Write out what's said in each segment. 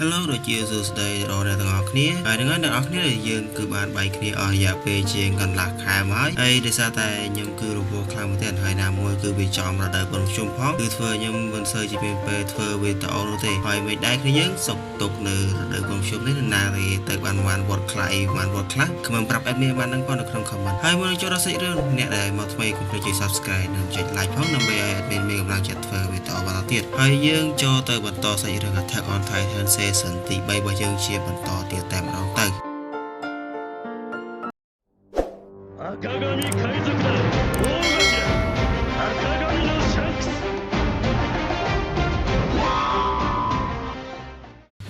Hello ដូចជាសួស្តីដល់អ្នកទាំងអស់គ្នាហើយនឹងហើយអ្នកទាំងអស់គ្នាយើងគឺបានបែកគ្នាអស់រយៈពេលជាងកន្លះខែមកហើយហើយដោយសារតែខ្ញុំគឺរវល់ខ្លាំងមែនទែនហើយណាមួយគឺវាចំរដូវបុណ្យភ្ជុំផងគឺធ្វើឲ្យខ្ញុំមិនសូវជាមានពេលធ្វើវីដេអូនោះទេហើយមិនដែរគ្នាយើងសុកទុកនៅរដូវបុណ្យភ្ជុំនេះណាគេទៅបានបានវត្តខ្លះបានវត្តខ្លះខមមិនប្រាប់ admin បានដឹងផងនៅក្នុង comment ហើយមុននឹងចូលដល់សាច់រឿងអ្នកដែលមកថ្មីកុំភ្លេចចុច subscribe និងចុច like ផងដើម្បីឲ្យ admin មានកម្លាំងចិត្តធ្វើវីដេអូបន្តទៀតហើយយើងចូលទៅបន្តសាច់រឿង Attack on Titan Season ទី3របស់យើងជាបន្តទៀតតែម្ដងទៅ 赤髪海賊団大頭赤髪のシャンクス。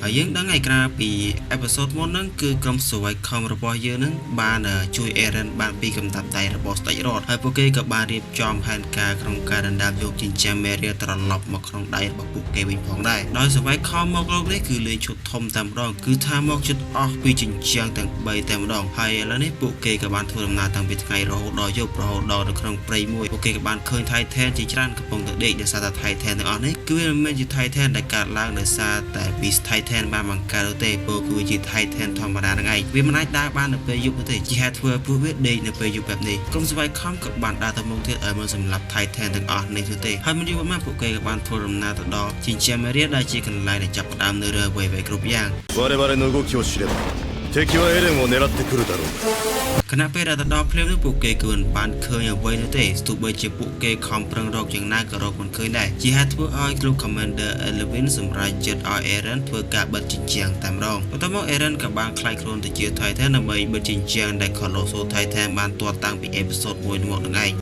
ហើយយើងដឹងហើយក្រៅពី episode មុនហ្នឹងគឺក្រុម Survivecom របស់យើងហ្នឹងបានជួយ Eren បានពីកំតាប់ដៃរបស់ស្ដេចរតហើយពួកគេក៏បានរៀបចំផែនការក្នុងការដណ្ដើមយកចិញ្ចាំ Maria ត្រឡប់មកក្នុងដៃរបស់ពួកគេវិញផងដែរដោយ Survivecom មកលោកនេះគឺលេងឈុតធំតែម្ដងគឺថាមកជិតអស់ពីចិញ្ចាំងទាំង3តែម្ដងហើយឥឡូវនេះពួកគេក៏បានធ្វើដំណើរតាំងពីថ្ងៃរហូតដល់យប់រហូតដល់នៅក្នុងព្រៃមួយពួកគេក៏បានឃើញ Titan ជាច្រើនកំពុងតែដេកដោយសារតែ Titan ទាំងអស់នេះគឺវាមិនមែនជា Titan ដែលកើតឡើងដោយសារតែ Beast Titan បានបង្កើតនោះទេពោលគឺជា Titan ធម្មតាហ្នឹងឯងវាមិនអាចដើរបាននៅពេលយប់នោះទេជាហេតុធ្វើឲ្យពួកវាដេកនៅពេលយប់បែបនេះក្រុមស្វ័យខំក៏បានដើរទៅមុខទៀតឲ្យមិនសម្លាប់ Titan ទាំងអស់នេះនោះទេហើយមិនយូរប៉ុន្មានពួកគេក៏បានធ្វើដំណើរទៅដល់ចិញ្ចាំង Maria ដែលជាកន្លែងដែលចាប់ផ្ដើមនៅរឿងអ្វីៗគ្រប់យ៉ាង 我々の動きを知れば敵はエレンを狙ってくるだろう。 ខណៈពេលដែលទៅដល់ភ្លាមនោះពួកគេគឺមិនបានឃើញអ្វីនោះទេទោះបីជាពួកគេខំប្រឹងរកយ៉ាងណាក៏រកមិនឃើញដែរជាហេតុធ្វើឲ្យគ្រូ Commander Elvin សម្រេចចិត្តឲ្យ Eren ធ្វើការបិទជញ្ជាំងតែម្ដងបន្ទាប់មក Eren ក៏បានក្លាយខ្លួនទៅជា Titan ដើម្បីបិទជញ្ជាំងដែល Colossal Titan បានទាត់តាំងពី episode 1មកនឹងឯង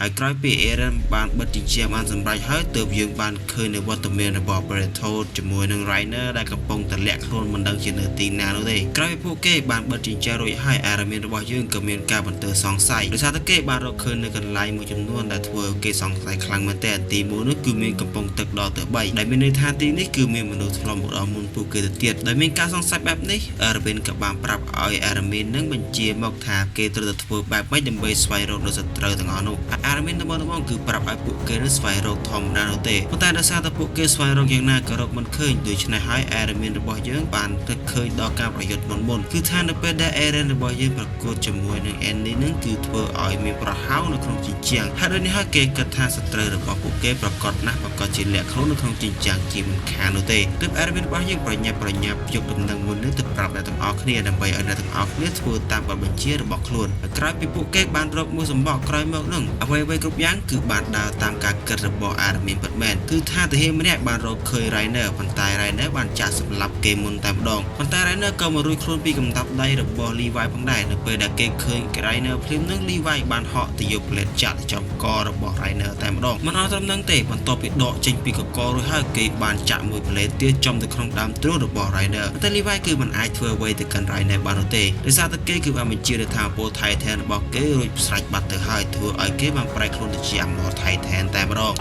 ហើយក្រោយពី Eren បានបិទជញ្ជាំងបានសម្រេចហើយទើបយើងបានឃើញនៅវត្តមានរបស់ Bertholdt ជាមួយនឹង Reiner ដែលកំពុងតែលាក់ខ្លួនមិនដឹងជានៅទីណានោះទេក្រោយពីពួកគេបានបិទជញ្ជាំងរួចហើយ Armin របស់យើងក៏មានការបន្ទើសង្ស័យដោយសារតែគេបានរកឃើញនៅកន្លែងមួយចំនួនដែលធ្វើឲ្យគេសង្ស័យខ្លាំងមែនទែនទីមួយនោះគឺមានកំពង់ទឹកដល់ទៅ3ដែលមានន័យថាទីនេះគឺមានមនុស្សធ្លាប់មកដល់មុនពួកគេទៅទៀតដោយមានការសង្ស័យបែបនេះ Erwin ក៏បានប្រាប់ឲ្យ Armin នឹងបញ្ជាមកថាគេត្រូវតែធ្វើបែបម៉េចដើម្បីស្វែងរកនៅសត្រូវទាំងអស់នោះ Armin ដំបូងៗគឺប្រាប់ឲ្យពួកគេនឹងស្វែងរកធម្មតានោះទេប៉ុន្តែដោយសារតែពួកគេស្វែងរកយ៉ាងណាក៏រកមិនឃើញដូច្នេះហើយ Armin របស់យើងបាននឹកឃើញដល់ការប្រយុទ្ធមុនមុនគឺថានៅពេលដែល Eren របស់យើងប្រកួតជាមួយនឹង Annie នឹងគឺធ្វើឲ្យមានប្រហោងនៅក្នុងជញ្ជាំងហើយដូចនេះហើយគេគិតថាសត្រូវរបស់ពួកគេប្រកាសណាស់ប្រកាសជាលាក់ខ្លួននៅក្នុងជញ្ជាំងជាមិនខាននោះទេទើប Armin របស់យើងប្រញាប់ប្រញាប់យកដំណឹងមួយនេះទៅប្រាប់អ្នកទាំងអស់គ្នាដើម្បីឲ្យអ្នកទាំងអស់គ្នាធ្វើតាមបទបញ្ជារបស់ខ្លួនហើយក្រោយពីពួកគេបានរកមួយសម្បកក្រោយមកនឹងអ្វីៗគ្រប់យ៉ាងគឺបានដើរតាមការគិតរបស់ Armin ពិតមែនគឺថាទាហានម្នាក់បានរកឃើញ Reiner ប៉ុន្តែ Reiner បានចាក់សម្លាប់គេមុនតែម្ដងប៉ុន្តែ Reiner ក៏មករួចខ្លួនពីកំតាប់ដៃរបស់ Levi ផងដែរនៅពេលដែលគេឃើញ Reiner ភ្លាមនឹង Levi បានហក់ទៅយកផ្លេតចាក់ទៅចំករបស់ Reiner តែម្ដងមិនអស់ត្រឹមនឹងទេបន្ទាប់ពីដកចេញពីកករួចហើយគេបានចាក់មួយផ្លេតទៀតចំទៅក្នុងដើមទ្រូងរបស់ Reiner ប៉ុន្តែ Levi គឺមិនអាចធ្វើអ្វីទៅកាន់ Reiner បាននោះទេដោយសារតែគេគឺបានបញ្ជាទៅថាពល Titan របស់គេរួចស្រេចបាត់ទៅហើយធ្វើឲ្យគេបានប្រែខ្លួនទៅជា Armor Titan តែម្ដង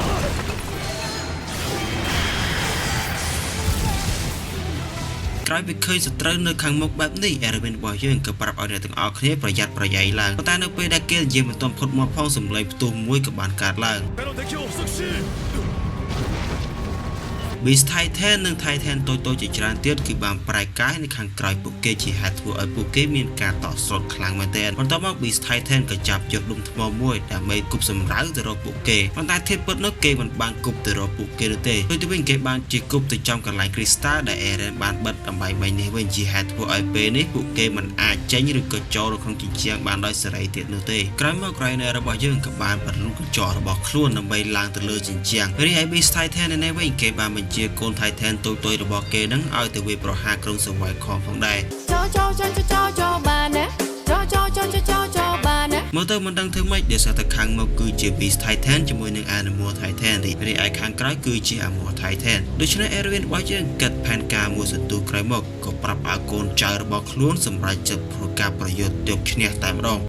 ក្រោយពីឃើញសត្រូវនៅខាងមុខបែបនេះ Erwin របស់យើងក៏ប្រាប់ឲ្យអ្នកទាំងអស់គ្នាប្រយ័ត្នប្រយែងឡើងប៉ុន្តែនៅពេលដែលគេនិយាយមិនទាន់ផុតមកផងសំឡេងផ្ទុះមួយក៏បានកើតឡើង 目の敵を捕捉し Beast Titan និង Titan តូចៗជាច្រើនទៀតគឺបានប្រែកាយនៅខាងក្រោយពួកគេជាហេតុធ្វើឲ្យពួកគេមានការតក់ស្លុតខ្លាំងមែនទែនបន្ទាប់មក Beast Titan ក៏ចាប់យកដុំថ្មមួយដើម្បីគប់សម្រៅទៅរកពួកគេប៉ុន្តែធាតុពិតនោះគេមិនបានគប់ទៅរកពួកគេនោះទេដូចទៅវិញគេបានជាគប់ទៅចំកន្លែង Crystal ដែល Eren បានបិទដើម្បីមិញនេះវិញជាហេតុធ្វើឲ្យពេលនេះពួកគេមិនអាចចេញឬក៏ចូលនៅក្នុងជញ្ជាំងបានដោយសេរីទៀតនោះទេក្រោយមក Reiner របស់យើងក៏បានបលុះកញ្ចក់របស់ខ្លួនដើម្បីឡើងទៅលើជញ្ជាំងរីឯ Beast Titan នៅនេះវិញគេបានបញ្ជាកូន Titan តូចៗរបស់គេនឹងឲ្យទៅវាយប្រហារក្រុង Survival ផងដែរ ចោចោចោចោចោចោបានណាចោចោចោចោចោចោបានណា មើលទៅមិនដឹងធ្វើម៉េចដោយសារតែខាងមុខគឺជា Beast Titan ជាមួយនឹង Animal Titan រីឯខាងក្រោយគឺជា Armor Titan ដូច្នេះ Erwin របស់យើងគិតផែនការមួយសន្ទុះក្រោយមកក៏ប្រាប់ឲ្យកូនចៅរបស់ខ្លួនសម្រេចចិត្តធ្វើការប្រយុទ្ធយកឈ្នះតែម្ដង។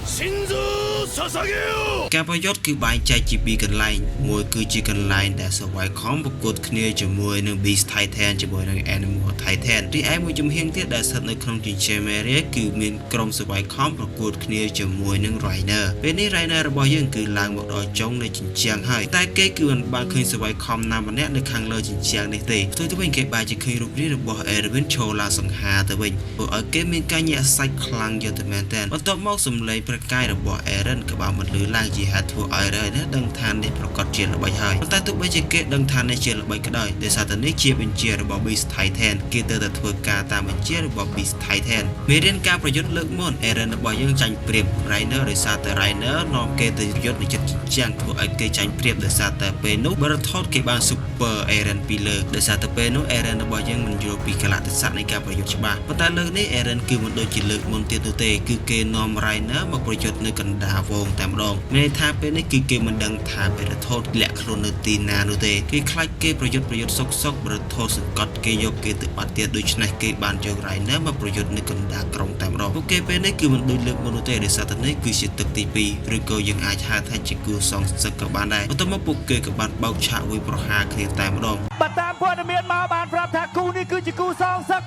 心臓を捧げよ。 ការប្រយុទ្ធគឺបែងចែកជាពីរកន្លែងមួយគឺជាកន្លែងដែល Survival ប្រកួតគ្នាជាមួយនឹង Beast Titan ជាមួយនឹង Animal Titan រីឯមួយជំហានទៀតដែលស្ថិតនៅក្នុងជញ្ជាំង Maria គឺមានក្រុម Survival ប្រកួតគ្នាជាមួយនឹង Reiner ពេលនេះ Reiner របស់យើងគឺឡើងមកដល់ចុងនៃជញ្ជាំងហើយតែគេគឺមិនបានឃើញ Survival ណាម្នាក់នៅខាងលើជញ្ជាំងនេះទេផ្ទុយទៅវិញគេបែរជាឃើញរូបរាងរបស់ Erwin ឈរឡើងសង្ហាទៅវិញធ្វើឲ្យគេមានការញាក់សាច់ខ្លាំងយកទៅមែនទែនបន្ទាប់មកសម្លេងប្រកាយរបស់ Eren ក៏បានបន្លឺឡើងជាហេតុធ្វើឲ្យ Eren ដឹងថានេះប្រកាសជាល្បិចហើយប៉ុន្តែទោះបីជាគេដឹងថានេះជាល្បិចក៏ដោយដោយសារតែនេះជាបញ្ជារបស់ Beast Titan គេត្រូវតែធ្វើការតាមបញ្ជារបស់ Beast Titan មេរៀនការប្រយុទ្ធលើកមុន Eren របស់យើងចាញ់ប្រៀប Reiner ដោយសារតែ Reiner នាំគេទៅប្រយុទ្ធនៅចិត្តជញ្ជាំងធ្វើឲ្យគេចាញ់ប្រៀបដោយសារតែពេលនោះ Bertolt គេបាន Super Eren ពីលើដោយសារតែពេលនោះ Eren របស់យើងមិនយល់ពីកលៈទេសៈនៃការប្រយុទ្ធច្បាស់ប៉ុន្តែលើកនេះ Eren គឺមិនដូចជាលើកមុនទៀតនោះទេគឺគេនាំ Reiner មកប្រយុទ្ធនៅកណ្ដាលហ្វូងតែម្ដងមានន័យថាពេលនេះគឺគេមិនដឹងថា Bertolt លាក់ខ្លួននៅទីណានោះទេគេខ្លាចគេប្រយុទ្ធប្រយុទ្ធសុកសុក Bertolt សង្កត់គេយកគេទៅបាត់ទៀតដូច្នេះគេបានយក Reiner មកប្រយុទ្ធនៅកណ្ដាលក្រុងតែម្ដងពួកគេពេលនេះគឺមិនដូចលើកមុននោះទេដោយសារតែនេះគឺជាទឹកទី2ឬក៏យើងអាចហៅថាជាគូសងសឹកក៏បានដែរបន្ទាប់មកពួកគេក៏បានបោកឆាកវាយប្រហារគ្នាតែម្ដង បើតាមព័ត៌មានមកបានប្រាប់ថាគូនេះគឺជាគូសងសឹក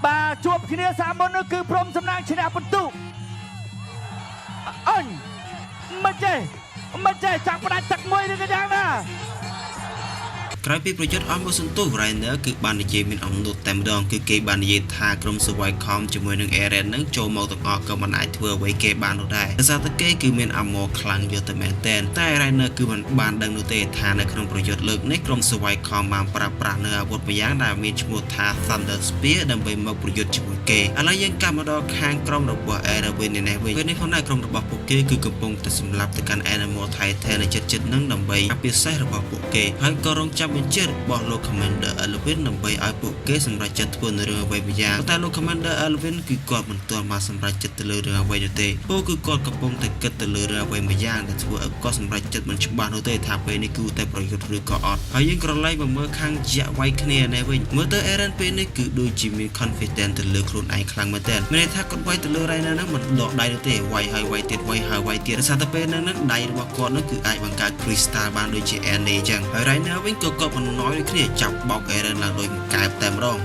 បាទជួបគ្នាសាមុននោះគឺព្រមសំណាងឈ្នះពិន្ទុអញមិនចេះមិនចេះចាប់ផ្ដាច់ទឹកមួយនេះក៏យ៉ាងណា ក្រោយពីប្រយុទ្ធអស់មួយសន្ទុះ Reiner គឺបាននិយាយមានអំណត់តែម្ដងគឺគេបាននិយាយថាក្រុម Survival ជាមួយនឹង Eren នឹងចូលមកទាំងអស់ក៏មិនអាចធ្វើអ្វីគេបាននោះដែរដោយសារតែគេគឺមាន armor ខ្លាំងយកតែមែនទែនតែ Reiner គឺមិនបានដឹងនោះទេថានៅក្នុងប្រយុទ្ធលើកនេះក្រុម Survival បានប្រើប្រាស់នៅអាវុធម្យ៉ាងដែលមានឈ្មោះថា Thunder Spear ដើម្បីមកប្រយុទ្ធជាមួយគេឥឡូវយើងកាប់មកដល់ខាងក្រុមរបស់ Erwin នេះវិញពេលនេះផងដែរក្រុមរបស់ពួកគេគឺកំពុងតែសម្លាប់ទៅកាន់ Animal Titan នៅចិត្តចិត្តនឹងដើម្បីការពិសេសរបស់ពួកគេហើយក៏រងចាំបញ្ជារបស់លោក Commander Elwin ដើម្បីឲ្យពួកគេសម្រេចចិត្តធ្វើនៅរឿងអ្វីម្យ៉ាងប៉ុន្តែលោក Commander Elwin គឺគាត់មិនទាន់បានសម្រេចចិត្តទៅលើរឿងអ្វីនោះទេពោលគឺគាត់កំពុងតែគិតទៅលើរឿងអ្វីម្យ៉ាងដែលធ្វើឲ្យគាត់សម្រេចចិត្តមិនច្បាស់នោះទេថាពេលនេះគួរតែប្រយុទ្ធឬក៏អត់ហើយយើងក្រឡេកមកមើលខាងយៈវាយគ្នានេះវិញមើលទៅ Eren ពេលនេះគឺដូចជាមាន confidence ទៅលើខ្លួនឯងខ្លាំងមែនទែនមានន័យថាគាត់វាយទៅលើ Reiner ហ្នឹងមិនដកដៃនោះទេវាយហើយវាយទៀតវាយហើយវាយទៀតដោយសារតែពេលហ្នឹងដៃរបស់គាត់ហ្នឹងគឺអាចបង្កើត crystal បានដូចជា Annie អញ្ចឹងហើយ Reiner វិញក៏គាត់មិនណយដូចគ្នាចាប់បោក Eren ឡើងដូចកែបតែម្ដង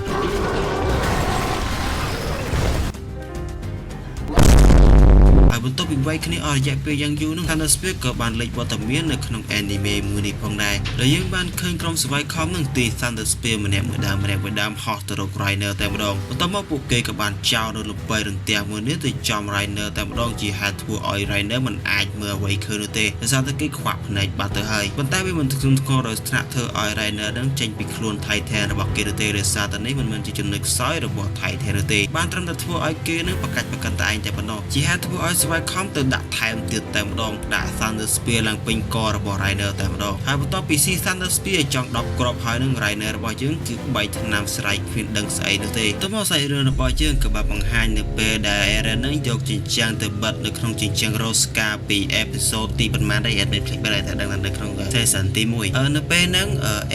ហើយបន្ទាប់ពីវាយគ្នាអស់រយៈពេលយ៉ាងយូរនោះ Thunder Spear ក៏បានលេចវត្តមាននៅក្នុង anime មួយនេះផងដែរដែលយើងបានឃើញក្រុម Survival នឹងទី Thunder Spear ម្នាក់មួយដើមម្នាក់មួយដើមហោះទៅរក Reiner តែម្ដងបន្ទាប់មកពួកគេក៏បានចោលនៅលំបីរន្ទះមួយនេះទៅចំ Reiner តែម្ដងជាហេតុធ្វើឲ្យ Reiner មិនអាចមើលអ្វីឃើញនោះទេដោយសារតែគេខ្វាក់ភ្នែកបាត់ទៅហើយប៉ុន្តែវាមិនធ្ងន់ធ្ងរដោយថ្នាក់ធ្វើឲ្យ Reiner នឹងចេញពីខ្លួន Titan របស់គេនោះទេដោយសារតែនេះមិនមែនជាចំណុចខ្សោយរបស់ Titan នោះទេបានត្រឹមតែធ្វើឲ្យគេនឹងប្រកាច់ប្រកិនតែឯងតែប៉ុណ្ណោះជាហេតុធ្វើឲ្យ Survival ទៅដាក់ថែមទៀតតែម្ដងដាក់ Thunder Spear ឡើងពេញករបស់ Reiner តែម្ដងហើយបន្ទាប់ពីស៊ី Thunder Spear ចង់10គ្រាប់ហើយនឹង Reiner របស់យើងគឺបែកថ្នាំស្រែកគ្មានដឹងស្អីនោះទេទៅមកសាច់រឿងរបស់យើងក៏បានបង្ហាញនៅពេលដែល Eren នឹងយកជញ្ជាំងទៅបិទនៅក្នុងជញ្ជាំង Rosca ពី episode ទីប៉ុន្មានដែរអត់មានភ្លេចបែរតែដឹងថានៅក្នុង season ទី1នៅពេលហ្នឹង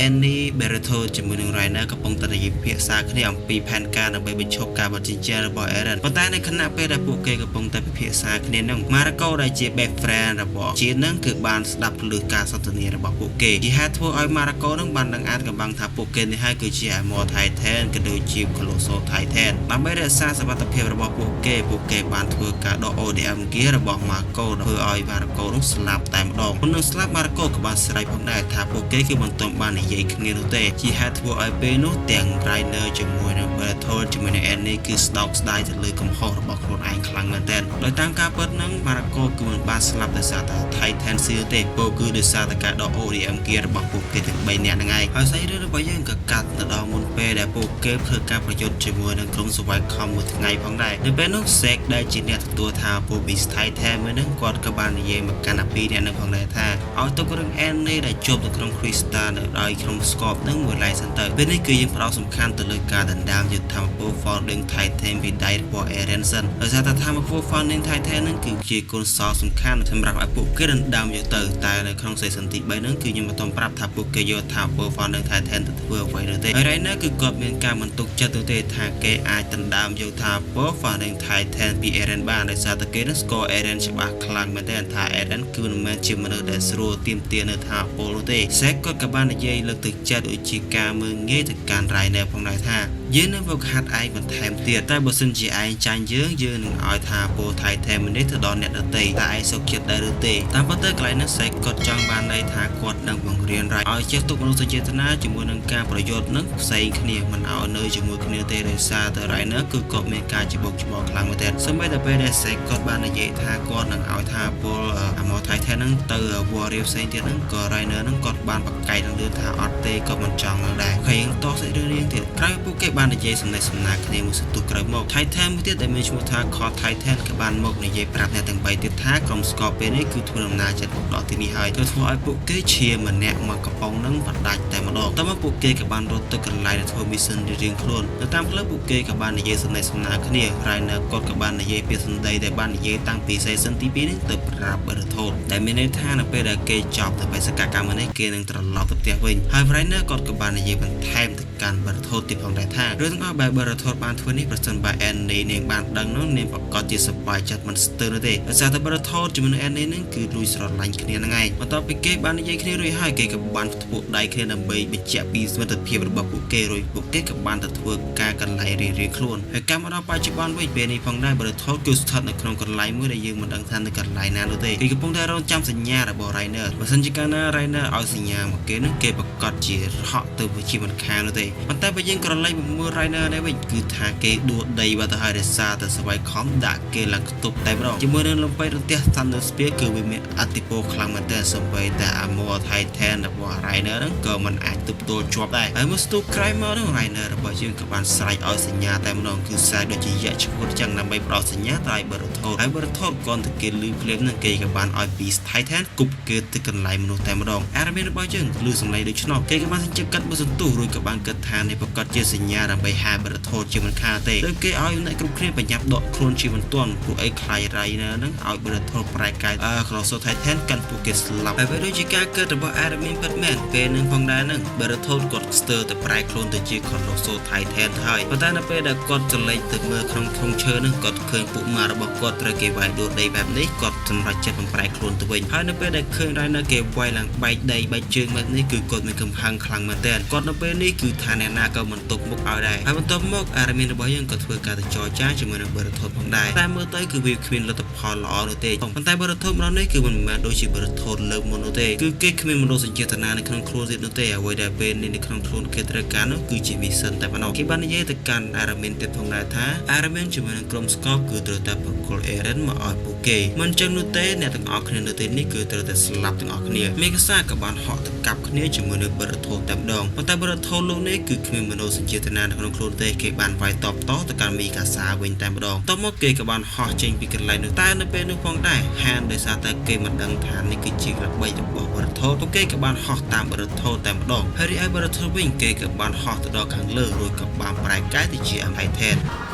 Annie Bertolt ជាមួយនឹង Reiner កំពុងតែនិយាយពិភាក្សាគ្នាអំពីផែនការដើម្បីបញ្ឈប់ការបិទជញ្ជាំងរបស់ Eren ប៉ុន្តែនៅខណៈពេលដែលពួកគេកំពុងតែពិភាក្សាគ្នាហ្នឹង Marco ដែលជា best friend របស់ជាហ្នឹងគឺបានស្ដាប់ឮការសន្ទនារបស់ពួកគេជាហេតុធ្វើឲ្យ Marco ហ្នឹងបានដឹងអានកំបាំងថាពួកគេនេះហើយគឺជា Armor Titan ក៏ដូចជា Colossal Titan ដើម្បីរក្សាសុវត្ថិភាពរបស់ពួកគេពួកគេបានធ្វើការដក ODM gear របស់ Marco ធ្វើឲ្យ Marco នោះស្លាប់តែម្ដងមុននឹងស្លាប់ Marco ក៏បានស្រែកផងដែរថាពួកគេគឺមិនទាន់បាននិយាយគ្នានោះទេជាហេតុធ្វើឲ្យពេលនោះទាំង Reiner ជាមួយនឹង Bertolt ជាមួយនឹង Annie គឺស្ដោកស្ដាយទៅលើកំហុសរបស់ខ្លួនឯងខ្លាំងមែនទែនដោយតាមការពិតហ្នឹង Marco គឺមិនបានស្លាប់ដោយសារតែ Titan Seal ទេពោលគឺដោយសារតែការដក ODM gear របស់ពួកគេទាំង3នាក់ហ្នឹងឯងហើយសាច់រឿងរបស់យើងក៏កាត់ទៅដល់មុនពេលដែលពួកគេធ្វើការប្រយុទ្ធជាមួយនឹងក្រុម Survival មួយថ្ងៃផងដែរនៅពេលនោះ Zeke ដែលជាអ្នកទទួលថាពួក Beast Titan មួយហ្នឹងគាត់ក៏បាននិយាយមកកាន់អាពីរនាក់ហ្នឹងផងដែរថាឲ្យទុករឿង Annie ដែលជាប់នៅក្នុង Crystal នៅដោយក្នុង Scope ហ្នឹងមួយឡែកសិនទៅពេលនេះគឺយើងផ្ដោតសំខាន់ទៅលើការដណ្ដើមយុទ្ធធម្មពល Founding Titan ពីដៃរបស់ Eren សិនដោយសារតែធម្មពល Founding Titan ហ្នឹងគឺជាកូនសោសំខាន់សម្រាប់ឲ្យពួកគេដណ្ដើមយកទៅតែនៅក្នុង season ទី3ហ្នឹងគឺខ្ញុំមិនទាន់ប្រាប់ថាពួកគេយកថាមពល Founding Titan ទៅធ្វើអ្វីនោះទេហើយ Reiner គឺគាត់មានការមិនទុកចិត្តទៅទេថាគេអាចដណ្ដើមយកថាមពល Founding Titan ពី Eren បានដោយសារតែគេនឹងស្គាល់ Eren ច្បាស់ខ្លាំងមែនទែនថា Eren គឺមិនមែនជាមនុស្សដែលស្រួលទាមទារនៅថាមពលនោះទេសេកគាត់ក៏បាននិយាយលើកទឹកចិត្តដូចជាការមើលងាយទៅកាន់ Reiner ផងដែរថាយើងនឹងហ្វឹកហាត់ឯងបន្ថែមទៀតតែបើសិនជាឯងចាញ់យើងយើងនឹងឲ្យថាមពល Titan មួយនេះទៅដល់អ្នកដទៃតែឯងសុខចិត្តដែរឬទេតាមពិតទៅកន្លែងនេះសេកគាត់ចង់បានន័យថាគាត់នឹងបង្រៀន Reiner ឲ្យចេះទុកមនោសញ្ចេតនាជាមួយនឹងការប្រយុទ្ធនឹងផ្សេងគ្នាមិនឲ្យនៅជាមួយគ្នាទេដោយសារតែ Reiner គឺគាត់មានការច្បុកច្បល់ខ្លាំងមែនទែនសូម្បីតែពេលដែលសេកគាត់បាននិយាយថាគាត់នឹងឲ្យថាមពល Armor Titan ហ្នឹងទៅ Warrior ផ្សេងទៀតហ្នឹងក៏ Reiner ហ្នឹងគាត់បានប្រកែកនឹងលឿនថាអត់ទេក៏មិនចង់នឹងដែរហើយយើងតសាច់រឿងរៀងទៀតក្រោយពួកគេបាននិយាយសំណេះសំណាលគ្នាមួយសន្ទុះក្រោយមក Titan មួយទៀតដែលមានឈ្មោះថា Core Titan ក៏បានមកនិយាយប្រាប់អ្នកទាំង3ទៀតថាក្រុមស្កពេលនេះគឺធ្វើដំណើរចិត្តមកដល់ទីនេះហើយទៅធ្វើឲ្យពួកគេឈាមម្នាក់មកកំប៉ុងហ្នឹងបដាច់តែម្ដងតមកពួកគេក៏បានរត់ទៅកន្លែងដែលធ្វើ mission រៀងៗខ្លួននៅតាមផ្លូវពួកគេក៏បាននិយាយសំណេះសំណាលគ្នា Reiner គាត់ក៏បាននិយាយពីសម្ដីដែលបាននិយាយតាំងពី season ទី2នេះទៅប្រាប់ Berthold ដែលមានន័យថានៅពេលដែលគេចប់ទៅបេសកកម្មនេះគេនឹងត្រឡប់ទៅផ្ទះវិញហើយ Reiner គាត់ក៏បាននិយាយបន្ថែមទៅកាន់ Berthold ទៀតផងដែរថារឿងទាំងអស់បែប Berthold បានធ្វើនេះប្រសិនបើ Annie នាងបានដឹងនោះនាងប្រកាសជាសប្បាយចិត្តមិនស្ទើរនោះទេដោយសារតែ Berthold ជាមួយនឹង Annie នឹងគឺលួចស្រឡាញ់គ្នាហ្នឹងឯងបន្ទាប់ពីគេបាននិយាយគ្នារួចហើយគេក៏បានផ្ទួដៃគ្នាដើម្បីបញ្ជាក់ពីសមត្ថភាពរបស់ពួកគេរួចពួកគេក៏បានទៅធ្វើការកន្លែងរៀងៗខ្លួនហើយកម្មមកដល់បច្ចុប្បន្នវិញពេលនេះផងដែរ Berthold គឺស្ថិតនៅក្នុងកន្លែងមួយដែលយើងមិនដឹងថានៅកន្លែងណានោះទេគេកំពុងតែរងចាំសញ្ញារបស់ Reiner បើសិនជាកាលណា Reiner ឲ្យសញ្ញាមកគេនោះគេប្រកាសជាហក់ទៅជាមិនខាននោះទេប៉ុន្តែបើយើងក្រឡេកមកមើល Reiner នេះវិញគឺថាគេដួលដីបាត់ទៅហើយដោយសារតែស្វ័យខំដាក់គេឡើងខ្ទប់តែម្ដងជាមួយនឹងលំបៃរន្ទះ Thunder Spear គឺវាមានអតិពលខ្លាំងមែនទែនសូម្បីតែ Armor Titan របស់ Reiner ហ្នឹងក៏មិនអាចទប់ទល់ជាប់ដែរហើយមកស្ទុះក្រោយមកនោះ Reiner របស់យើងក៏បានស្រែកឲ្យសញ្ញាតែម្ដងគឺស្រែកដូចជាយក្សឈួតចឹងដើម្បីផ្ដល់សញ្ញាទៅឲ្យ Berthold ហើយ Berthold គាត់ទៅគេលឺភ្លាមហ្នឹងគេក៏បានឲ្យ Beast Titan គប់គេទៅកន្លែងមនុស្សតែម្ដងអារ៉ាមីនរបស់យើងលឺសំឡេងដូច្នោះគេក៏បានសញ្ជឹកកាត់មួយសន្ទុះរួចក៏បានគិតថានេះប្រកាសជាសញ្ញាដើម្បីហៅ Berthold ជាមិនខានទេដោយគេឲ្យអ្នកគ្រប់គ្នាប្រញាប់ដកខ្លួនជាបន្ទាន់ពួកអីខ្លាច Reiner ហ្នឹងឲ្យ Berthold ប្រែកាយអឺ Colossal Titan កាន់ពួកគេស្លាប់ហើយវាដូចជាការកើតរបស់ Armin ពិតមែនពេលនឹងផងដែរហ្នឹង Berthold គាត់ស្ទើរតែប្រែខ្លួនទៅជា Colossal Titan ទៅហើយប៉ុន្តែនៅពេលដែលគាត់ចលេចទៅមើលក្នុងធុងឈើហ្នឹងគាត់ឃើញពួកម៉ារបស់គាត់ត្រូវគេវាយដួលដីបែបនេះគាត់សម្រេចចិត្តបំប្រែខ្លួនទៅវិញហើយនៅពេលដែលឃើញ Reiner គេវាយឡើងបែកដីបែកជើងបែបនេះគឺគាត់មានកំហឹងខ្លាំងមែនទែនគាត់នៅពេលនេះគឺថាអ្នកណាក៏មិនទុកមុខឲ្យដែរហើយបន្ទាប់មក Armin របស់យើងក៏ធ្វើការទៅចរចាជាមួយនឹង Berthold ផងដែរតែមើលទៅគឺវាគ្មានលទ្ធផលល្អនោះទេប៉ុន្តែ Berthold ម្ដងនេះគឺមិនមែនដូចជា Berthold លើកមុននោះទេគឺគេគ្មានមនោសញ្ចេតនានៅក្នុងខ្លួនទៀតនោះទេអ្វីដែលពេលនេះនៅក្នុងខ្លួនគេត្រូវការនោះគឺជា mission តែប៉ុណ្ណោះគេបាននិយាយទៅកាន់ Armin ទៀតផងដែរថា Armin ជាមួយនឹងក្រុម Scorp គឺត្រូវតែប្រគល់ Eren មកឲ្យពួកគេមិនចឹងនោះទេអ្នកទាំងអស់គ្នានៅទីនេះគឺត្រូវតែស្លាប់ទាំងអស់គ្នាមេកាសាក៏បានហក់ទៅកាប់គ្នាជាមួយនឹង Berthold តែម្ដងប៉ុន្តែ Berthold លោកនេះគឺគ្មានមនោសញ្ចេតនានៅក្នុងខ្លួនទេគេបានវាយតបតទៅកាន់មីកាសាវិញតែម្ដងតមកគេក៏បានហោះចេញពីកន្លែងនោះតែនៅពេលនោះផងដែរហានដោយសារតែគេមិនដឹងថានេះគឺជាល្បិចរបស់ Berthold ពួកគេក៏បានហោះតាម Berthold តែម្ដងហើយរីឯ Berthold វិញគេក៏បានហោះទៅដល់ខាងលើរួចក៏បានប្រែកាយទៅជា Titan។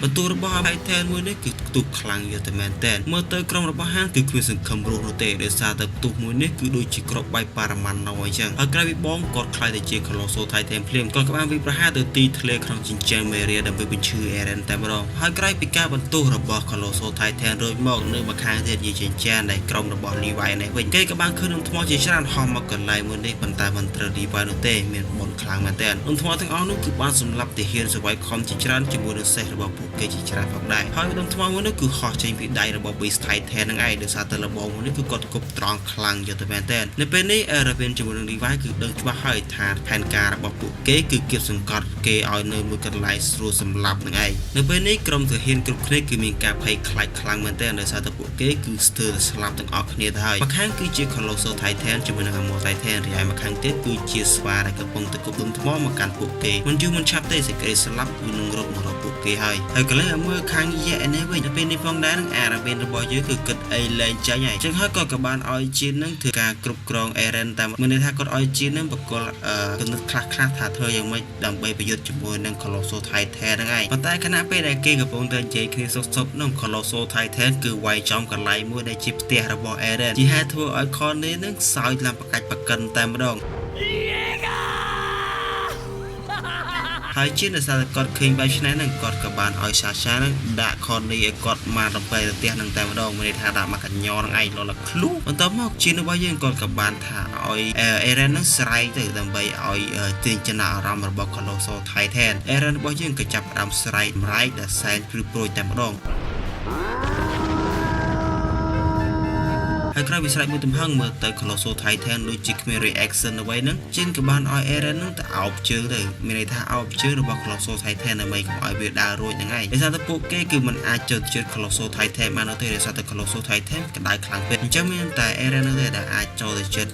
បន្ទូរបស់ Titan មួយនេះគឺផ្ទុះខ្លាំងយកតែមែនតែនមើលទៅក្រុមរបស់ហានគឺគ្មានសង្ឃឹមរស់នោះទេដោយសារតែផ្ទុះមួយនេះគឺដូចជាគ្រាប់បែកប៉ារ៉ាម៉ាន់ណអញ្ចឹងហើយក្រោយពីបងគាត់ខ្លាយទៅជា Colossal Titan ភ្លាមគាត់ក៏បានវិប្រហារទៅទីធ្លាក្នុងចិញ្ចើមមេរៀដើម្បីបញ្ឈឺ Eren តែម្ដងហើយក្រោយពីការបន្ទុះរបស់ Colossal Titan រួចមកនៅម្ខាងទៀតជាចិញ្ចានដែលក្រុមរបស់ Levi នេះវិញគេក៏បានឃើញនំថ្មជាច្រើនហោះមកកន្លែងមួយនេះប៉ុន្តែមិនត្រូវ Levi នោះទេមានបុណ្យខ្លាំងមែនទែននំថ្មទាំងអស់នោះគឺបានសម្លាប់ទាហានសវ័យខំជាច្រើនជាមួយនឹងសេះរបស់ពួកគេជាច្រើនផងដែរហើយដុំថ្មមួយនោះគឺហោះចេញពីដៃរបស់ Beast Titan ហ្នឹងឯងដោយសារតែលបងមួយនេះគឺគាត់គប់ត្រង់ខ្លាំងយកទៅមែនទែននៅពេលនេះ Erwin ជាមួយនឹង Levi គឺដឹងច្បាស់ហើយថាផែនការរបស់ពួកគេគឺគៀបសង្កត់គេឲ្យនៅមួយកន្លែងស្រួលសម្លាប់នឹងឯងនៅពេលនេះក្រុមទាហានគ្រប់គ្នាគឺមានការភ័យខ្លាចខ្លាំងមែនទែនដោយសារតែពួកគេគឺស្ទើរតែស្លាប់ទាំងអស់គ្នាទៅហើយម្ខាងគឺជា Colossal Titan ជាមួយនឹង Armor Titan រីឯម្ខាងទៀតគឺជាស្វាដែលកំពុងតែគប់ដុំថ្មមកកាន់ពួកគេមិនយូរមិនឆាប់ទេសេចក្តីស្លាប់គឺនឹងរត់មករកពួក គេហើយហើយកន្លែងមើលខាងយៈនេះវិញទៅពេលនេះផងដែរនឹងអារ៉ាវិនរបស់យើងគឺគិតអីលែងចាញ់ហើយចឹងហើយគាត់ក៏បានឲ្យជីននឹងធ្វើការគ្រប់គ្រងអេរ៉ែនតាមមានន័យថាគាត់ឲ្យជីននឹងបកគលគណិតខ្លះខ្លះថាធ្វើយ៉ាងម៉េចដើម្បីប្រយុទ្ធជាមួយនឹង Colossal Titan ហ្នឹងឯងប៉ុន្តែខណៈពេលដែលគេកំពុងតែនិយាយគ្នាសុកៗនឹង Colossal Titan គឺវាយចំកន្លែងមួយដែលជាផ្ទះរបស់ Eren ជាហេតុធ្វើឲ្យ Connie នឹងសើចឡើងប្រកាច់ប្រកិនតែម្ដងហើយជាដោយសារតែគាត់ឃើញបែបឆ្នេះហ្នឹងគាត់ក៏បានឲ្យសាសាហ្នឹងដាក់ Connie ឲ្យគាត់មករំពៃទៅផ្ទះហ្នឹងតែម្ដងមានន័យថាដាក់មកកញ្ញហ្នឹងឯងលលឃ្លូបន្ទាប់មកជារបស់យើងគាត់ក៏បានថាឲ្យ Eren ហ្នឹងស្រែកទៅដើម្បីឲ្យទាញចំណាប់អារម្មណ៍របស់ Colossal Titan Eren របស់យើងក៏ចាប់ផ្ដើមស្រែកម្រែកដែលសែនព្រឺព្រួយតែម្ដងហើយក្រោយពីស្រែកមួយទំហឹងមើលទៅ Colossal Titan ដូចជាគ្មាន reaction អ្វីហ្នឹងជិនក៏បានឲ្យ Eren ហ្នឹងទៅអោបជើងទៅមានន័យថាអោបជើងរបស់ Colossal Titan ដើម្បីកុំឲ្យវាដើររួចហ្នឹងឯងដោយសារតែពួកគេគឺមិនអាចចូលជិត Colossal Titan បាននោះទេដោយសារតែ Colossal Titan ក្តៅខ្លាំងពេកអញ្ចឹងមានតែ Eren នោះទេដែលអាចចូលទៅជិត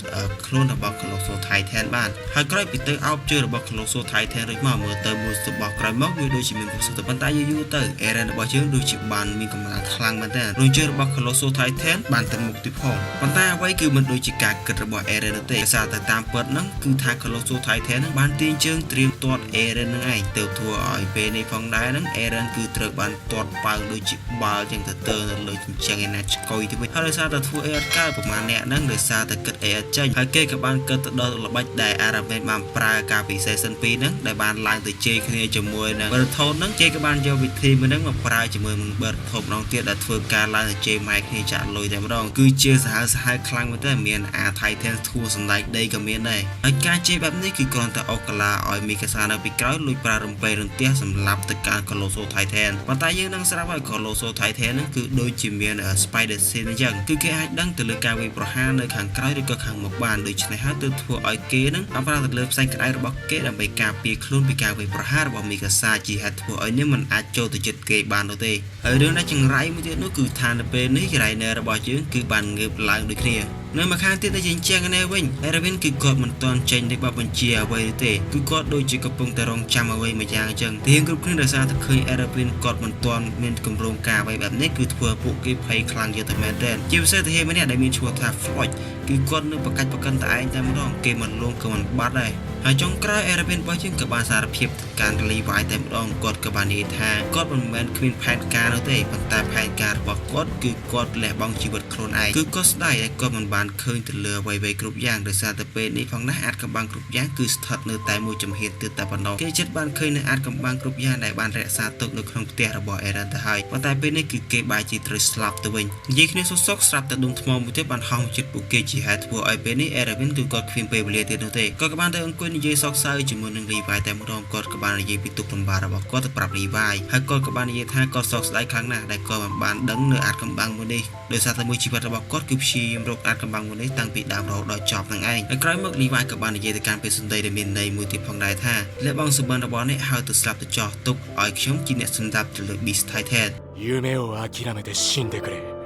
ខ្លួនរបស់ Colossal Titan បានហើយក្រោយពីទៅអោបជើងរបស់ Colossal Titan រួចមកមើលទៅមួយស្បោះក្រោយមកវាដូចជាមានប្រសិទ្ធប៉ុន្តែយូរយូរទៅ Eren របស់យើងដូចជាបានមានកម្លាំងខ្លាំងមែនទែនរងជើងរបស់ Colossal Titan បានទៅមុខទៀតផងប៉ុន្តែអ្វីគឺមិនដូចជាការគិតរបស់ Eren នោះទេដោយសារតែតាមពិតហ្នឹងគឺថា Colossal Titan ហ្នឹងបានទាញជើងត្រៀមទាត់ Eren ហ្នឹងឯងទៅធ្វើឲ្យពេលនេះផងដែរហ្នឹង Eren គឺត្រូវបានទាត់ប៉ើងដូចជាបាល់ចឹងទៅទៅនៅលើជញ្ជាំងឯណាឆ្កុយទៅវិញហើយដោយសារតែធ្វើអីអត់កើតប្រហែលអ្នកហ្នឹងដោយសារតែគិតអីអត់ចេញហើយគេក៏បានគិតទៅដល់ល្បិចដែល Armin បានប្រើកាលពី Season 2ហ្នឹងដែលបានឡើងទៅជេរគ្នាជាមួយនឹង Bertolt ហ្នឹងគេក៏បានយកវិធីមួយហ្នឹងមកប្រើជាមួយនឹង Bertolt ម្ដងទៀតដែលធ្វើការឡើងទៅជេរម៉ែគ្នាចាក់លុយតែម្ដងគឺជាសាហាវសាហាវខ្លាំងមែនទែនមានអា Titan ធួសណ្ដែកដីក៏មានដែរហើយការជេរបែបនេះគឺគ្រាន់តែអូកាឡាឲ្យមីកាសានៅពីក្រោយលួចប្រើរំពេរន្ទះសម្រាប់ទៅការ Colossal Titan ប៉ុន្តែយើងនឹងស្រាប់ហើយ Colossal Titan ហ្នឹងគឺដូចជាមាន Spider Sense អញ្ចឹងគឺគេអាចដឹងទៅលើការវាយប្រហារនៅខាងក្រោយឬក៏ខាងមុខបានដូច្នេះហើយទើបធ្វើឲ្យគេហ្នឹងបានប្រើទៅលើផ្សែងក្តៅរបស់គេដើម្បីការពារខ្លួនពីការវាយប្រហាររបស់មីកាសាជាហេតុធ្វើឲ្យនេះមិនអាចចូលទៅជិតគេបាននោះទេហើយរឿងដែលចង្រៃមួយទៀតនោះគឺថានៅពេលនេះ Reiner របស់យើងគឺបានងើបឡើងដូចគ្នានៅម្ខាងទៀតដែលជាជាងនេះវិញ Erwin គឺគាត់មិនទាន់ចេញនៃបទបញ្ជាអ្វីទេគឺគាត់ដូចជាកំពុងតែរងចាំអ្វីមួយយ៉ាងអញ្ចឹងទៀងគ្រប់គ្នាដោយសារតែឃើញ Erwin គាត់មិនទាន់មានគម្រោងការអ្វីបែបនេះគឺធ្វើឲ្យពួកគេភ័យខ្លាំងយកតែមែនទែនជាពិសេសទាហានម្នាក់ដែលមានឈ្មោះថា Floyd គឺគាត់នៅប្រកាច់ប្រកិនតែឯងតែម្ដងគេមិនលងក៏មិនបាត់ដែរហើយចុងក្រោយ Erwin របស់យើងក៏បានសារភាពទៅកាន់ Levi តែម្ដងគាត់ក៏បាននិយាយថាគាត់មិនមែនគ្មានផែនការនោះទេប៉ុន្តែផែនការរបស់គាត់គឺគាត់លះបង់ជីវិតខ្លួនឯងគឺគាត់ស្ដាយដែលគាត់មិនបានឃើញទៅលើអ្វីៗគ្រប់យ៉ាងដោយសារតែពេលនេះផងណាអាចកំបាំងគ្រប់យ៉ាងគឺស្ថិតនៅតែមួយចំហៀនទៀតតែប៉ុណ្ណោះគេចិត្តបានឃើញនៅអាចកំបាំងគ្រប់យ៉ាងដែលបានរក្សាទុកនៅក្នុងផ្ទះរបស់ Eren ទៅហើយប៉ុន្តែពេលនេះគឺគេបែរជាត្រូវស្លាប់ទៅវិញនិយាយគ្នាសុកសុកស្រាប់តែដុំថ្មមួយទៀតបានហោះមកជិតពួកគេជាហេតុធ្វើឲ្យពេលនេះ Erwin គឺគាត់គ្មានពេលវេលាទៀតនោះទេគាត់ក៏បានទៅអង្គុយនិយាយសោកសៅជាមួយនឹង Levi តែម្ដងគាត់ក៏បាននិយាយពីទុក្ខលំបាករបស់គាត់ទៅប្រាប់ Levi ហើយគាត់ក៏បាននិយាយថាគាត់សោកស្ដាយខ្លាំងណាស់ដែលគាត់មិនបានដឹងនៅអាចកំបាំងមួយនេះដោយសារតែមួយជីវិតរបស់គាត់គឺព្យាយាមរកអាចកំបាំងមួយនេះតាំងពីដើមរហូតដល់ចប់នឹងឯងហើយក្រោយមក Levi ក៏បាននិយាយទៅកាន់ពេលសម្ដីដែលមានន័យមួយទៀតផងដែរថាលះបង់សម្បត្តិរបស់នេះហើយទៅស្លាប់ទៅចោះទុកឲ្យខ្ញុំជាអ្នកសម្រាប់ទៅលើ Beast Titan 夢を諦めて死んでくれ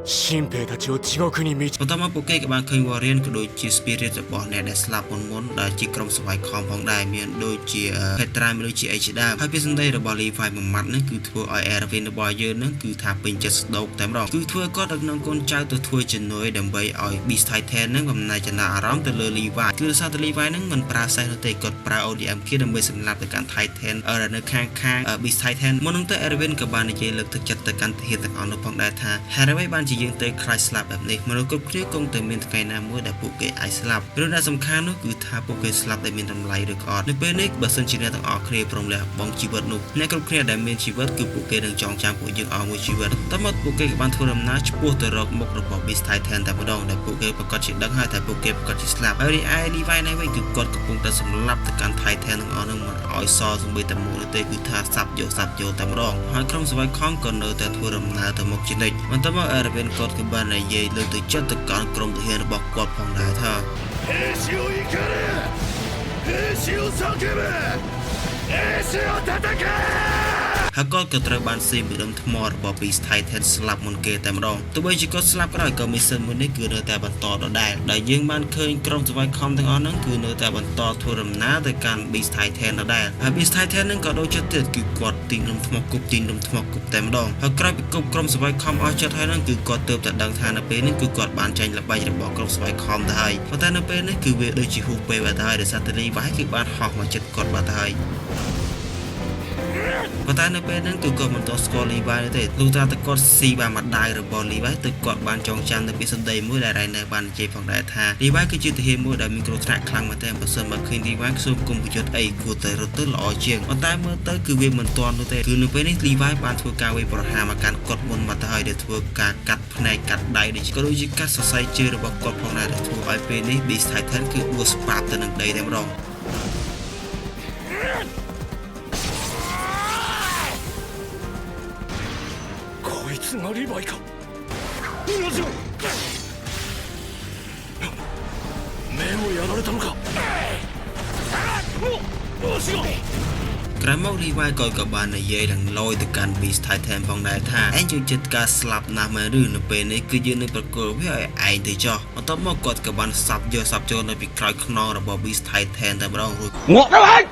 新兵たちを地獄に導 បន្ទាប់មកពួកគេក៏បានឃើញ Warrior ក៏ដូចជា Spirit របស់អ្នកដែលស្លាប់មុនមុនដែលជាក្រុមស្វ័យខំផងដែរមានដូចជា Petra មានដូចជាអីជាដើមហើយពីសម្ដីរបស់ Levi មួយម៉ាត់ហ្នឹងគឺធ្វើឲ្យ Erwin របស់យើងហ្នឹងគឺថាពេញចិត្តស្ដោកតែម្ដងគឺធ្វើឲ្យគាត់ដឹកនាំកូនចៅទៅធ្វើជំនួយដើម្បីឲ្យ Beast Titan ហ្នឹងបំណែកចំណាប់អារម្មណ៍ទៅលើ Levi គឺដោយសារតែ Levi ហ្នឹងមិនប្រើសេះនោះទេគាត់ប្រើ ODM គេដើម្បីសម្លាប់ទៅកាន់ Titan នៅខាងខាង Beast Titan មុនហ្នឹងទៅ Erwin ក៏បាននិយាយលើកទឹកចិត្តទៅកាន់ទាហានទាំងអស់នោះផងដែរថាហេតុអ្វីបានជាយើងទៅខ្លាចស្លាប់បែបនេះមនុស្សគ្រប់គ្នាគង់តែមានថ្ងៃណាមួយដែលពួកគេអាចស្លាប់រឿងដែលសំខាន់នោះគឺថាពួកគេស្លាប់ដែលមានតម្លៃឬក៏អត់នៅពេលនេះបើសិនជាអ្នកទាំងអស់គ្នាព្រមលះបង់ជីវិតនោះអ្នកគ្រប់គ្នាដែលមានជីវិតគឺពួកគេនឹងចងចាំពួកយើងអស់មួយជីវិតតមកពួកគេក៏បានធ្វើដំណើរឆ្ពោះទៅរកមុខរបស់ Beast Titan តែម្ដងដែលពួកគេប្រកាសជាដឹងហើយថាពួកគេប្រកាសជាស្លាប់ហើយរីឯ Levi នេះវិញគឺគាត់កំពុងតែសម្លាប់ទៅកាន់ Titan ទាំងអស់នោះមិនឲ្យសល់សូម្បីតែមួយនោះទេគឺថាសាប់យកសាប់យកតែម្ដងហើយក្រុមស្វ័យខំក៏នៅតែធ្វើដំណើរទៅមុខជានិច្ចបន្ទាប់មក Erwin គាត់គឺបាននិយាយលើកទឹកចិត្តទៅកាន់ក្រុមទាហានរបស់គាត់ផងដែរថា 兵士を怒れ兵士を叫べ兵士を叩け。ហើយគាត់ក៏ត្រូវបានស៊ីមួយដុំថ្មរបស់ Beast Titan ស្លាប់មុនគេតែម្ដងទោះបីជាគាត់ស្លាប់ក៏ដោយក៏ mission មួយនេះគឺនៅតែបន្តដដែលដែលយើងបានឃើញក្រុមសវ័យខំទាំងអស់ហ្នឹងគឺនៅតែបន្តធ្វើដំណើរទៅកាន់ Beast Titan ដដែលហើយ Beast Titan ហ្នឹងក៏ដូចចិត្តទៀតគឺគាត់ទីងដុំថ្មគប់ទីងដុំថ្មគប់តែម្ដងហើយក្រោយពីគប់ក្រុមសវ័យខំអស់ចិត្តហើយហ្នឹងគឺគាត់ទើបតែដឹងថានៅពេលនេះគឺគាត់បានចាញ់ល្បិចរបស់ក្រុមសវ័យខំទៅហើយប៉ុន្តែនៅពេលនេះគឺវាដូចជាហួសពេលបាត់ទៅហើយដោយសារតែ Levi គឺបានហោះមកចិត្តគាត់បាត់ទៅហើយប៉ុន្តែនៅពេលហ្នឹងគឺគាត់មិនទាន់ស្គាល់ Levi នោះទេលុះត្រាតែគាត់ស៊ីបានម្ដាយរបស់ Levi ទើបគាត់បានចងចាំនៅពីសម្ដីមួយដែល Reiner បាននិយាយផងដែរថា Levi គឺជាទាហានមួយដែលមានគ្រោះថ្នាក់ខ្លាំងមែនទែនបើសិនមកឃើញ Levi សូមគុំប្រយុទ្ធអីគួរតែរត់ទៅល្អជាងប៉ុន្តែមើលទៅគឺវាមិនទាន់នោះទេគឺនៅពេលនេះ Levi បានធ្វើការវាយប្រហារមកកាន់គាត់មុនមកទៅហើយដែលធ្វើការកាត់ភ្នែកកាត់ដៃដូចក៏ដូចជាកាត់សរសៃជើងរបស់គាត់ផងដែរដែលធ្វើឲ្យពេលនេះ Beast Titan គឺដួលស្បាបទៅនឹងដីតែម្ដង こいつがリヴァイか。なぜ目をやられたのか。お足が ក្រោយមក Levi ក៏ក៏បាននិយាយនឹងលយទៅកាន់ Beast Titan ផងដែរថាឯងចូលចិត្តការស្លាប់ណាស់មែនឬនៅពេលនេះគឺយើងនឹងប្រគល់វាឲ្យឯងទៅចោះបន្ទាប់មកគាត់ក៏បានសាប់យកសាប់ចូលនៅពីក្រោយខ្នងរបស់ Beast Titan តែម្ដងរួច ងាប់ទៅហើយ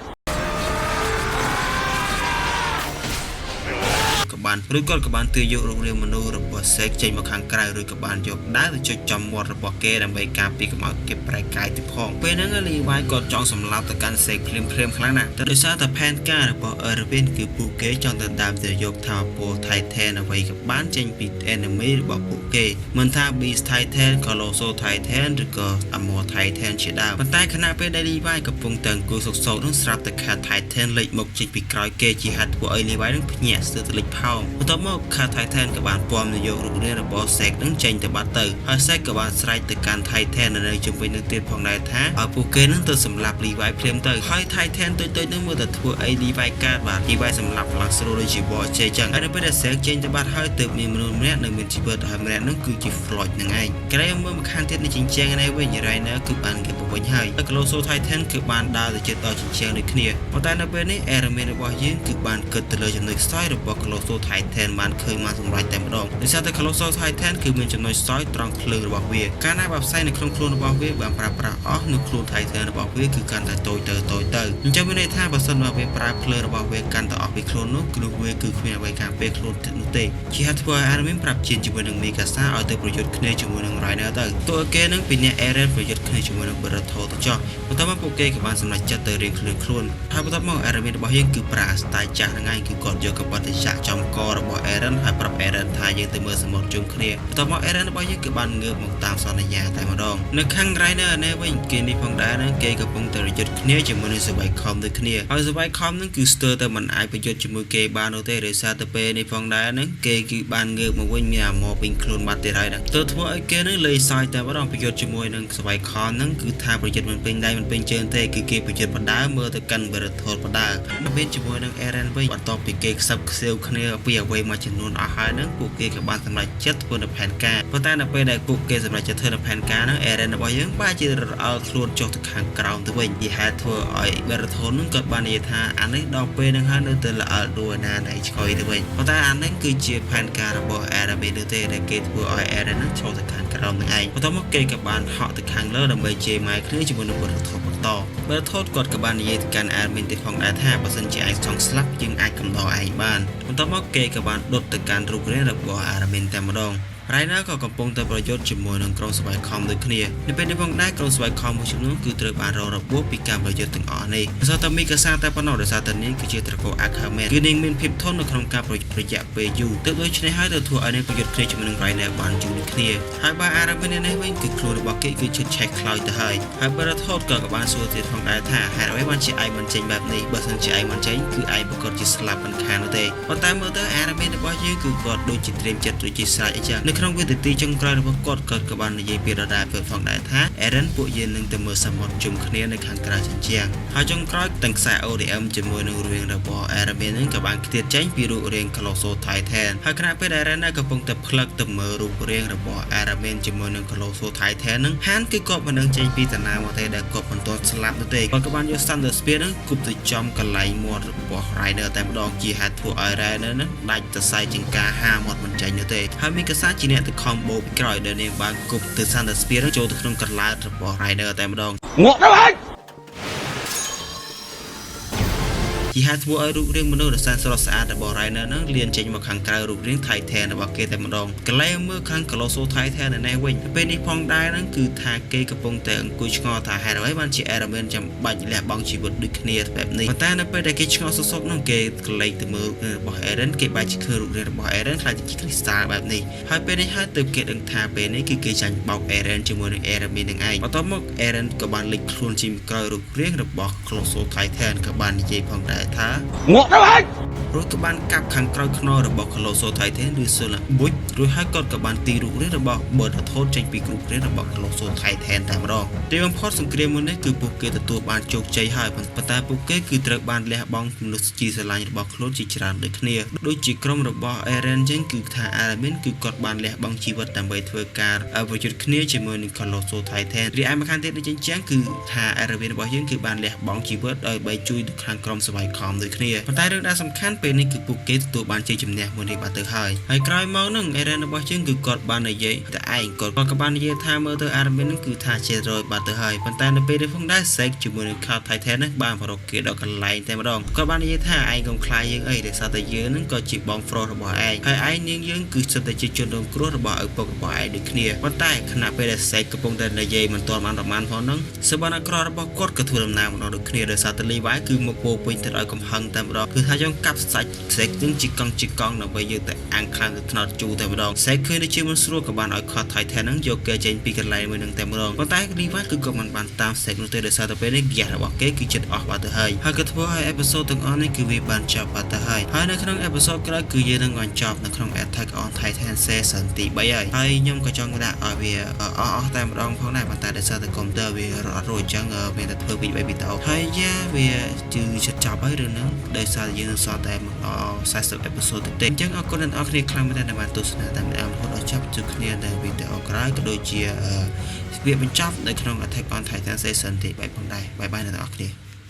ក៏បានឬគាត់ក៏បានទាញយករូបរាងមនុស្សរបស់សេកចេញមកខាងក្រៅឬក៏បានយកដាវទៅចុចចំមាត់របស់គេដើម្បីការពារកុំឲ្យគេប្រែកាយទៅផងពេលហ្នឹង Levi គាត់ចង់សម្លាប់ទៅកាន់សេកភ្លាមភ្លាមខ្លាំងណាស់តែដោយសារតែផែនការរបស់ Erwin គឺពួកគេចង់ទៅដើមទៅយកថាមពល Titan អ្វីក៏បានចេញពី enemy របស់ពួកគេមិនថា Beast Titan, Colossal Titan ឬក៏ Armor Titan ជាដើមប៉ុន្តែខណៈពេលដែល Levi កំពុងតែអង្គុយសុកសោកនឹងស្រាប់តែ Cat Titan លេចមកចេញពីក្រោយគេជាហេតុធ្វើឲ្យ Levi នឹងភ្ញាក់ស្ទើរទៅលេចផោងបន្ទាប់មក Cat Titan ក៏បានពំនយោរូបរាងរបស់ Zeke នឹងចេញទៅបាត់ទៅហើយ Zeke ក៏បានស្រែកទៅកាន់ Titan នៅជុំវិញនឹងទៀតផងដែរថាឲ្យពួកគេនឹងទៅសម្លាប់ Levi ភ្លាមទៅហើយ Titan តូចៗនឹងមើលតែធ្វើអី Levi កើតបាទ Levi សម្លាប់ឡើងស្រួលដូចជាបជ័យចឹងហើយនៅពេលដែល Zeke ចេញទៅបាត់ហើយទើបមានមនុស្សម្នាក់នៅមានជីវិតហើយម្នាក់នោះគឺជា Floyd នឹងឯងក្រែមើលម្ខាងទៀតនៃជញ្ជាំងនេះវិញ Reiner គឺបានគេទៅវិញហើយហើយ Colossal Titan គឺបានដើរទៅជិតដល់ជញ្ជាំងដូចគ្នាប៉ុន្តែនៅពេលនេះ Armin របស់យើងគឺបានគិតទៅលើចំណុចខ្សោយរបស់ Colossal Titan បានឃើញបានសម្រេចតែម្ដងដោយសារតែ Colossal Titan គឺមានចំណុចខ្សោយត្រង់ភ្លើងរបស់វាកាលណាបើផ្សែងនៅក្នុងខ្លួនរបស់វាបានប្រើប្រាស់អស់នៅខ្លួន Titan របស់វាគឺកាន់តែតូចទៅតូចទៅអញ្ចឹងមានន័យថាបើសិនបើវាប្រើភ្លើងរបស់វាកាន់តែអស់ពីខ្លួននោះគឺវាគឺគ្មានអ្វីការពារខ្លួនទៀតនោះទេជាហេតុធ្វើឲ្យ Armin ប្រាប់ជាជាមួយនឹង Mikasa ឲ្យទៅប្រយុទ្ធគ្នាជាមួយនឹង Reiner ទៅទោះឲ្យគេនឹងពីអ្នក Eren ប្រយុទ្ធគ្នាជាមួយនឹង Bertholdt ទៅចោះបន្ទាប់មកពួកគេក៏បានសម្រេចចិត្តទៅរៀងខ្លួនខ្លួនហើយបន្ទាប់មក Armin របស់យើងគឺប្រើ style ចាស់ហ្នឹងឯងគឺគាត់យកកបិតទៅចាក់ចំករបស់ Eren ហើយប្រាប់ Eren ថាយើងទៅមើលសមុទ្រជុំគ្នាបន្ទាប់មក Eren របស់យើងគឺបានងើបមកតាមសន្យាតែម្ដងនៅខាង Reiner នេះវិញគេនេះផងដែរហ្នឹងគេកំពុងតែប្រយុទ្ធគ្នាជាមួយនឹងសបៃខំដូចគ្នាហើយសបៃខំហ្នឹងគឺស្ទើរតែមិនអាចប្រយុទ្ធជាមួយគេបាននោះទេដោយសារតែពេលនេះផងដែរហ្នឹងគេគឺបានងើបមកវិញមានអាម៉ពេញខ្លួនបាត់ទៀតហើយហ្នឹងទៅធ្វើឲ្យគេហ្នឹងលេងសើចតែម្ដងប្រយុទ្ធជាមួយនឹងសបៃខំហ្នឹងគឺថាប្រយុទ្ធមិនពេញដៃមិនពេញជើងទេគឺគេប្រយុទ្ធបដើមើលទៅកាន់ Bertholdt បដើមានជាមួយនឹង Eren វិញបន្ទាប់ពីគេខ្សឹបខ្សៀវគ្នាពីអ្វីមួយចំនួនអស់ហើយហ្នឹងពួកគេក៏បានសម្រេចចិត្តធ្វើនៅផែនការប៉ុន្តែនៅពេលដែលពួកគេសម្រេចចិត្តធ្វើនៅផែនការហ្នឹង Eren របស់យើងបែរជារអិលខ្លួនចុះទៅខាងក្រោមទៅវិញជាហេតុធ្វើឲ្យ Bertholdt ហ្នឹងក៏បាននិយាយថាអានេះដល់ពេលហ្នឹងហើយនៅតែល្អិលដួលណាណៃឆ្កុយទៅវិញប៉ុន្តែអានេះគឺជាផែនការរបស់ Armin នោះទេដែលគេធ្វើឲ្យ Eren ហ្នឹងចូលទៅខាងក្រោមនឹងឯងបន្ទាប់មកគេក៏បានហក់ទៅខាងលើដើម្បីជេរម៉ែគ្នាជាមួយនឹង Bertholdt បន្ត Bertholdt គាត់ក៏បាននិយាយទៅកាន់ Armin ទៀតផងដែរថាបើសិនជាឯងចង់ស្លាប់យើងអាចកំដរឯងបានបន្ទាប់មកគេក៏បានដុតទៅកាន់រូបរាងរបស់ Armin តែម្ដង Reiner ក៏កំពុងតែប្រយុទ្ធជាមួយនឹងក្រុមស្វ័យខំដូចគ្នានៅពេលនេះផងដែរក្រុមស្វ័យខំមួយចំនួនគឺត្រូវបានរងរបួសពីការប្រយុទ្ធទាំងអស់នេះដោយសារតែមីកាសាតែប៉ុណ្ណោះដោយសារតែនាងគឺជាត្រកូល Ackerman គឺនាងមានភាពធន់នៅក្នុងការប្រយុទ្ធរយៈពេលយូរទើបដូច្នេះហើយទៅធ្វើឲ្យនាងប្រយុទ្ធគ្នាជាមួយនឹង Reiner បានយូរដូចគ្នាហើយបើ Armin នេះវិញគឺខ្លួនរបស់គេគឺឈិតឆេះខ្លោចទៅហើយហើយ Bertholdt ក៏បានសួរទៀតផងដែរថាហេតុអ្វីបានជាឯងមិនចេញបែបនេះបើសិនជាឯងមិនចេញគឺឯងប្រកាសជាស្លាប់មិនខាននោះទេប៉ុន្តែមើលទៅ Armin របស់យើងគឺគាត់ដូចជាត្រៀមចិត្តដូចជាស្រេចអញ្ចឹងនៅ ក្នុងវិនាទីចុងក្រោយរបស់គាត់គាត់ក៏បាននិយាយពីដដែលផងដែរថា Eren ពួកយើងនឹងទៅមើលសមុទ្រជុំគ្នានៅខាងក្រៅជញ្ជាំងហើយចុងក្រោយទាំងខ្សែ ODM ជាមួយនឹងរឿងរបស់ Armin នឹងក៏បានខ្ទាតចេញពីរូបរាង Colossal Titan ហើយខណៈពេលដែល Eren កំពុងតែផ្លឹកទៅមើលរូបរាងរបស់ Armin ជាមួយនឹង Colossal Titan នឹងហានគឺគាត់មិនដឹងចេញពីតាណាមកទេដែលគាត់មិនទាន់ស្លាប់នោះទេគាត់ក៏បានយក Thunder Spear នឹងគប់ទៅចំកន្លែងមាត់របស់ Reiner តែម្ដងជាហេតុធ្វើឲ្យ Reiner នឹងដាច់សរសៃចង្ការហាមាត់មិនចេញនោះទេហើយមីកាសាជាអ្នកទៅ combo ពីក្រោយដែលនាងបានគប់ទៅ Thunder Spear នឹងចូលទៅក្នុងកន្លែងរបស់ Reiner តែម្ដង ងាប់ទៅហើយ ជាហេតុធ្វើឲ្យរូបរាងមនុស្សដ៏សែនស្រស់ស្អាតរបស់ Reiner នឹងលៀនចេញមកខាងក្រៅរូបរាង Titan របស់គេតែម្ដងកលែងមើលខាង Colossal Titan នៅនេះវិញពេលនេះផងដែរហ្នឹងគឺថាគេកំពុងតែអង្គុយឆ្ងល់ថាហេតុអ្វីបានជា Armin ចាំបាច់លះបង់ជីវិតដូចគ្នាបែបនេះប៉ុន្តែនៅពេលដែលគេឆ្ងល់សុខៗហ្នឹងគេកលែងទៅមើលរូបរាងរបស់ Eren គេបែរជាឃើញរូបរាងរបស់ Eren ខ្លាចជា crystal បែបនេះហើយពេលនេះហើយទើបគេដឹងថាពេលនេះគឺគេចាញ់បោក Eren ជាមួយនឹង Armin នឹងឯងបន្ទាប់មក Eren ក៏បានលេចខ្លួនជាក្រោយរូបរាងរបស់ Colossal Titan ក៏បាននិយាយផងដែរថា ងាប់ទៅហើយ រួចក៏បានកាប់ខាងក្រោយខ្នងរបស់ Colossal Titan ឬ Solar បុចរួចហើយគាត់ក៏បានទីរូបរាងរបស់ Bertholdt ចេញពីរូបរាងរបស់ Colossal Titan តែម្ដងទីបំផុតសង្គ្រាមមួយនេះគឺពួកគេទទួលបានជោគជ័យហើយប៉ុន្តែពួកគេគឺត្រូវបានលះបង់មនុស្សជាស្រឡាញ់របស់ខ្លួនជាច្រើនដូចគ្នាដូចជាក្រុមរបស់ Eren ចឹងគឺថា Armin គឺគាត់បានលះបង់ជីវិតដើម្បីធ្វើការប្រយុទ្ធគ្នាជាមួយនឹង Colossal Titan រីឯម្ខាងទៀតដូចជាងគឺថា Armin របស់យើងគឺបានលះបង់ជីវិតដើម្បីជួយដល់ខាងក្រុមសវ័យខំដូចគ្នាប៉ុន្តែរឿងដែលសំខាន់ពេលនេះគឺពួកគេទទួលបានជ័យជំនះមួយនេះបាត់ទៅហើយហើយក្រោយមកនឹង Eren របស់យើងគឺគាត់បាននិយាយតែឯងគាត់ក៏បាននិយាយថាមើលទៅ Armin នឹងគឺថាជារយបាត់ទៅហើយប៉ុន្តែនៅពេលនេះផងដែរ Zeke ជាមួយនឹង Cloud Titan នឹងបានប្រកគេដល់កន្លែងតែម្ដងគាត់បាននិយាយថាឯងកុំខ្លាចយើងអីដោយសារតែយើងនឹងក៏ជាបងប្រុសរបស់ឯងហើយឯងនាងយើងគឺសិតតែជាជនរងគ្រោះរបស់ឪពុករបស់ឯងដូចគ្នាប៉ុន្តែខណៈពេលដែល Zeke កំពុងតែនិយាយមិនទាន់បានប្រមាណផងហ្នឹងសបនអាក្រក់របស់គាត់ក៏ធ្វើដំណើរមកដល់ដូចគ្នាដោយសារតែ Levi គឺមកពោពេញទៅដោយកំហឹងតែម្ដងគឺថាចង់កាប់សាច់ Zeke នឹងជាកង់ជាកង់ដើម្បីយកទៅអាំងខ្លាំងទៅថ្នោតជូរតែម្ដង Zeke ឃើញដូចជាមិនស្រួលក៏បានឲ្យ Cloud Titan ហ្នឹងយកគេចេញពីកន្លែងមួយហ្នឹងតែម្ដងប៉ុន្តែ Levi គឺក៏មិនបានតាម Zeke នោះទេដោយសារតែពេលនេះហ្គាសរបស់គេគឺចិត្តអស់បាត់ទៅហើយហើយក៏ធ្វើឲ្យ episode ទាំងអស់នេះគឺវាបានចប់បាត់ទៅហើយហើយនៅក្នុង episode ក្រោយគឺយើងនឹងបញ្ចប់នៅក្នុង Attack on Titan season ទី3ហើយហើយខ្ញុំក៏ចង់ដាក់ឲ្យវាអស់អស់តែម្ដងផងដែរប៉ុន្តែដោយសារតែ computer វារត់រួចអញ្ចឹងមានតែធ្វើពី3វីដេអូហើយយ៉ាវាជឿចិត្តចប់ហើយរឿងហ្នឹងដោយសារយើងនឹងសល់តែមកដល់40 episode ទេអញ្ចឹងអរគុណដល់អ្នកគ្នាខ្លាំងមែនទែនដែលបានទស្សនាតាមដានរហូតដល់ចប់ជួបគ្នានៅវីដេអូក្រោយក៏ដូចជាវាបញ្ចប់នៅក្នុង Attack on Titan season ទី3ផងដែរ bye bye អ្នកទាំងអស់គ្នា។